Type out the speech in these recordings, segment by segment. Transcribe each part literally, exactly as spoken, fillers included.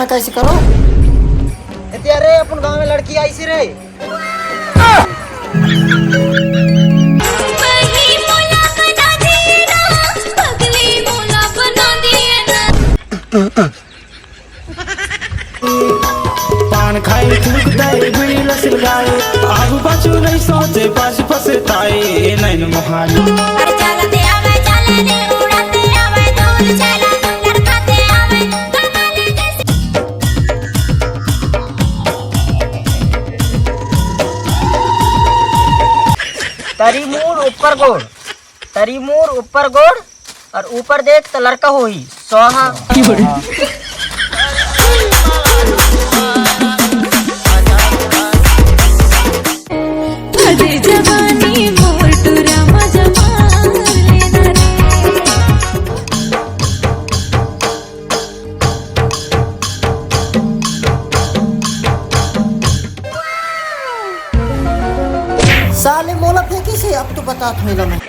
मैं कैसे करो? ए, अरे, अपन गांव में लड़की आइसे रे। पान खाई थूक दई बीड़ी ल सिलगाए, आगू पाछू नहीं सोचे, पाछू पछताए, नैन मोहानी। अरे चलते आवे, चले रे, उड़ाते आवे, दूर चला, लड़खाते आवे, कमाले जैसे। तरी मूड़ ऊपर गोड़, तरी मूड़ ऊपर गोड़, और ऊपर देख त लड़का होही। स्वाहा। अरे जवानी मोर टूरा मजा मार लेना रे। साले मोला फेंकी से, अब तो बता थोड़ा मैं।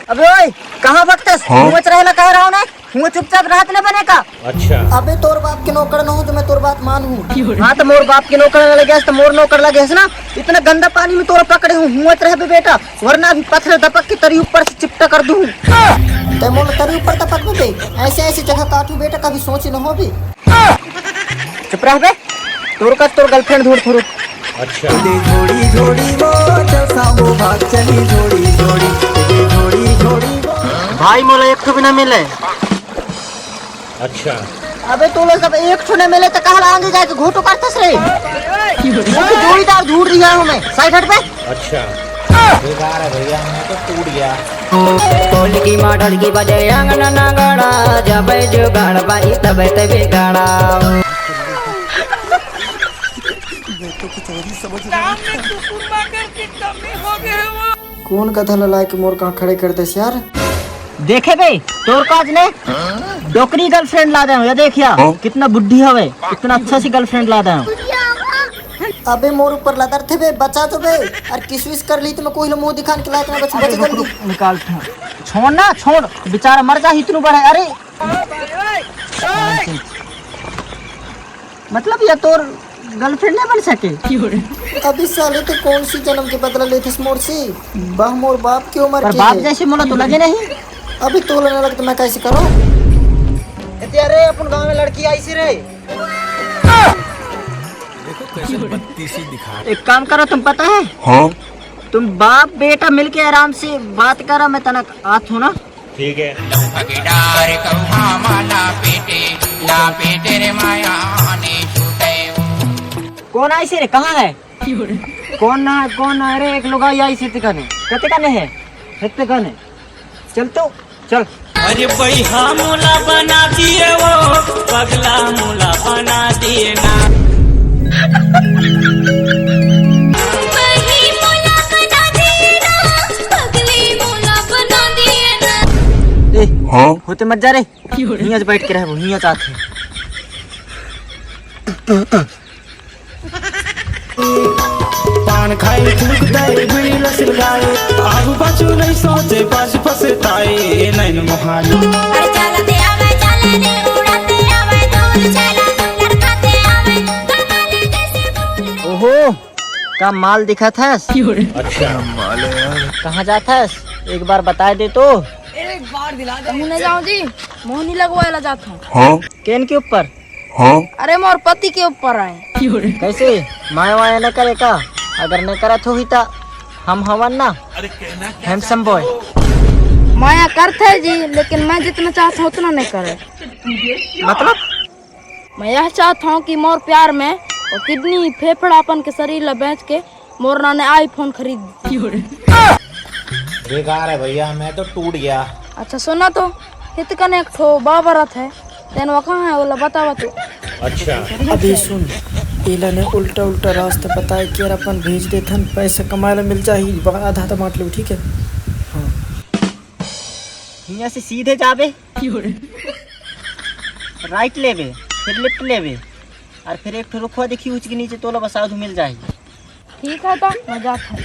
अबे ओए, कहाँ भगतस? हाँ? हुआ रहेला कह रहा हूँ ना, हुआ चुपचाप रहत न बने का। अच्छा। अबे तोर बाप के नौकर न हो तो मैं तोर बात मान हूँ। हाँ तो मोर बाप के नौकर लगे हस तो मोर नौकर लगे हस ना, इतना गंदा पानी में तोरा पकड़े हूँ, हुआ रहबे बेटा, वरना अभी पत्थर दपक के तरी ऊपर से चिपटा कर दूँ। ते मोला तरी ऊपर दपक बे, ऐसे ऐसे जगह काटू बेटा, कभी सोचे न हो भी। चुप रह बे, तोर का तोर गर्लफ्रेंड ढूंढ थुरू। अच्छा। दे झोड़ी झोड़ी वो, चल सामो भाग चली झोड़ी झोड़ी, दे झोड़ी झोड़ी वो। भाई मोला एक ठो भी ना मिले। अच्छा। अबे तू लोग सब एक ठो ना मिले तो कहला आगे जाके घोटो करतस रे। वो तो जोड़ीदार ढूंढ रहा हूँ मैं। साइड हट बे। अच्छा। बेकार है भैया, मैं तो टूट गया। कोल की माँ ढोलकी बजे अंगन नगड़ा, जब जुगाड़ बाई तब ते बिगाड़ा। कौन गधा ला लाए के मोर कहाँ खड़े कर देस यार? देखे बे, तोर काज ने डोकरी गर्लफ्रेंड ला दे हूँ, ये देखिया, हाँ? कितना बुढ़ी हवे, इतना अच्छा सी गर्लफ्रेंड ला दे हूँ। अबे मोर ऊपर लदर थे बे, बचा तो बे, और किस विस कर ली तो मैं कोई लो मुंह दिखाने के लायक ना बच, अरे बच रुक, जल्दी। रुक, निकाल था। छोड़ ना, छोड़, बेचारा मर जा, इतनू बड़ा है, अरे। मतलब ये तोर गर्लफ्रेंड नहीं बन सके? अभी साले तो कौन सी जन्म के बदला लेथस मोर से? बह मोर बाप की उम्र पर के बाप है। जैसे मोला तो लगे नहीं। अभी तोला ना लगे तो मैं कैसे करूँ? ए, अरे अपन गांव में लड़की आइसे रे। देखो कैसे बत्तीसी दिखा। एक काम करो, तुम पता है? हाँ। तुम बाप बेटा मिलके आराम से बात करा, मैं तनक आत हूँ ना। ठीक है। लौका के डार कौआ माला पेटे, ला पेटे रे माया ने छूटे। कौन आइसे रे, कहाँ है? कौन ना, कौन ना रे, एक लुगाई आइसे ते कने। कते कने है? हेते कने। चल तो, चल। अरे भैया मोला बना दिए वो, पगला मोला बना दिए ना। बही मोला बना दिए ना, पगली मोला बना दिए ना। ए, हाँ? होते मत जा रे। हियाँ बैठ के रहबो, हियाँ चाहत है। पान खाई थूक दई बीड़ी ल सिलगाए, आगू पाछू नहीं सोचे, पाछू पछताए, नैन मोहानी। अरे चलते आवे, चले रे, उड़ाते आवे, दूर चला, लड़खाते आवे, कमाले जैसे फूल। ओहो, का माल दिखत हस? अच्छा। कहाँ जात हस? एक बार बताए दे तो। कहूँ नहीं जाऊँ जी, मोहनी लगवाए ला जात हूँ। हाँ? केन के ऊपर? हाँ? अरे मोर पति के ऊपर आए। कैसे? माया वाया न करे का? अगर नहीं करत होही त हम हवन ना, हैंडसम बॉय। माया करते जी, लेकिन मैं जितना चाहता हूँ उतना नहीं करे। मतलब? मैं यह चाहता हूँ कि मोर प्यार में वो किडनी फेफड़ा अपन के शरीर ला बेच के मोर नाने आईफोन खरीद दी। बेकार है भैया, मैं तो टूट गया। अच्छा सुना तो, हित कने एक ठो बाबा रथ है, तेन वो कहाँ है, ओला बतावा तू। अच्छा। अभी सुन, एला ने उल्टा उल्टा रास्ता बताए के यार अपन भेज देथन, पैसा कमाए ला मिल जाही, बा-, आधा आधा बांट लो, ठीक है? हाँ। हियाँ से सीधे जाबे, राइट लेबे, फिर लेफ्ट लेबे, और फिर एक ठो रुखवा देखी ऊँच के नीचे तोला बसाधु मिल जाही। ठीक है तो मजाक है।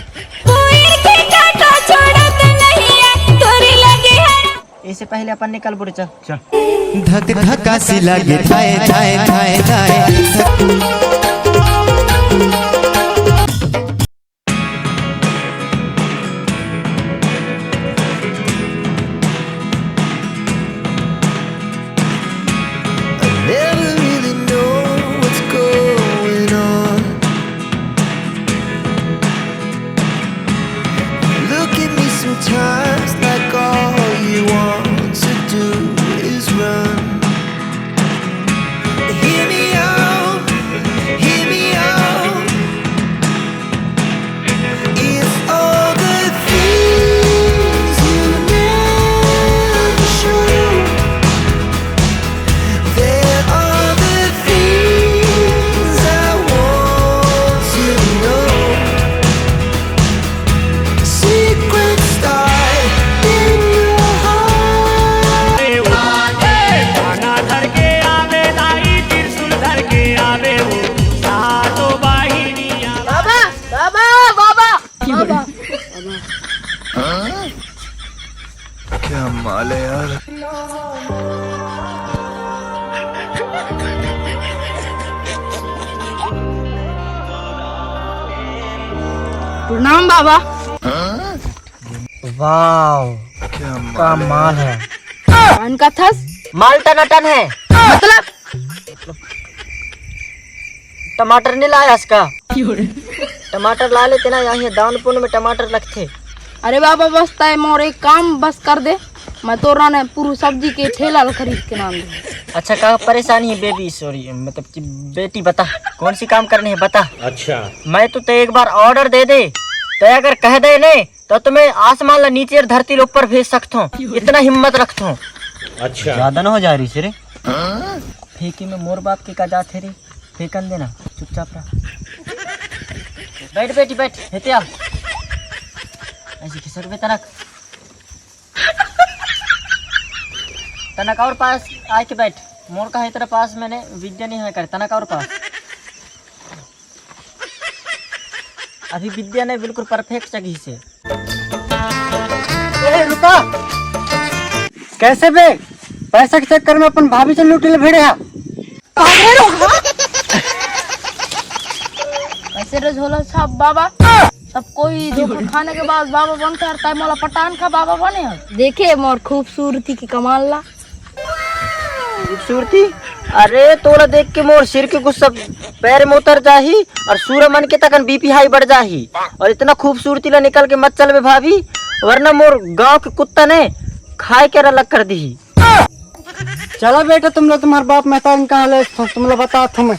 कोई के काटा छोड़त नहीं है, तोरी लगे है। इससे पहले अपन निकल बुढ़ चल। चल। धक धका सी लागे थाए थाए थाए थाए। I never really know what's going on. Look at me sometimes like all you want to do is run. Hear me out, hear me out. It's all the things you never show. There are the things I want to know. Secret star in your heart. खाना धर के आवे लाई, त्रिशूल धर के आवे वो सातो बाहिनिया। बाबा, बाबा, बाबा, बाबा। क्या माल है यार। प्रणाम बाबा। वाह, क्या माल है। कौन का थस? माल टनाटन है। मतलब? टमाटर नहीं लाया इसका। टमाटर ला लेते ना, यहाँ दान पुण्य में टमाटर लगते। अरे बाबा, बस तय मोर एक काम बस कर दे, मैं तोरा ने पूरी सब्जी के ठेला ल खरीद के लान दे। अच्छा, का परेशानी है बेबी? सॉरी, मतलब कि बेटी, बता, कौन सी काम करनी है, बता। अच्छा। मैं तो ते एक बार ऑर्डर दे दे, ते अगर कह दे ने, तो तुम्हें आसमान ला नीचे और धरती ला ऊपर भेज सकता हूँ, इतना हिम्मत रखता हूँ। अच्छा। ज्यादा ना हो जा रही रे। फेंकी में मोर बाप के का जात है रे, फेंकन देना, चुपचाप रह। बैठ बेटी बैठ, हेते आ। ऐसे खिसक बे तनक। तनक और पास आके बैठ। मोर का है तेरा पास, मैंने विद्या नहीं है कर। तनक और पास। अभी विद्या ने बिल्कुल परफेक्ट जगह से। ए, रुका। कैसे बे? पैसा के चक्कर में अपन भाभी से लूट ले भिड़े हा। कैसे रे झोला छाप बाबा, सब कोई धोखा खाने के बाद बाबा बनते हैं, तय मोला पटान का बाबा बने हैं। देखे मोर खूबसूरती की कमाल ला। खूबसूरती? अरे, तोला देख के मोर सिर के गुस्सा पैर में उतर जाही और सूरा मन के तकन बीपी हाई बढ़ जाही। और इतना खूबसूरती ला निकल के मत चलबे भाभी, वरना मोर गांव के कुत्ता ने खाए के अलग कर दीही। चला बेटा, तुम लोग तुम्हारे बाप महतारी कहाँ ले, तुम लोग बता तुम्हें।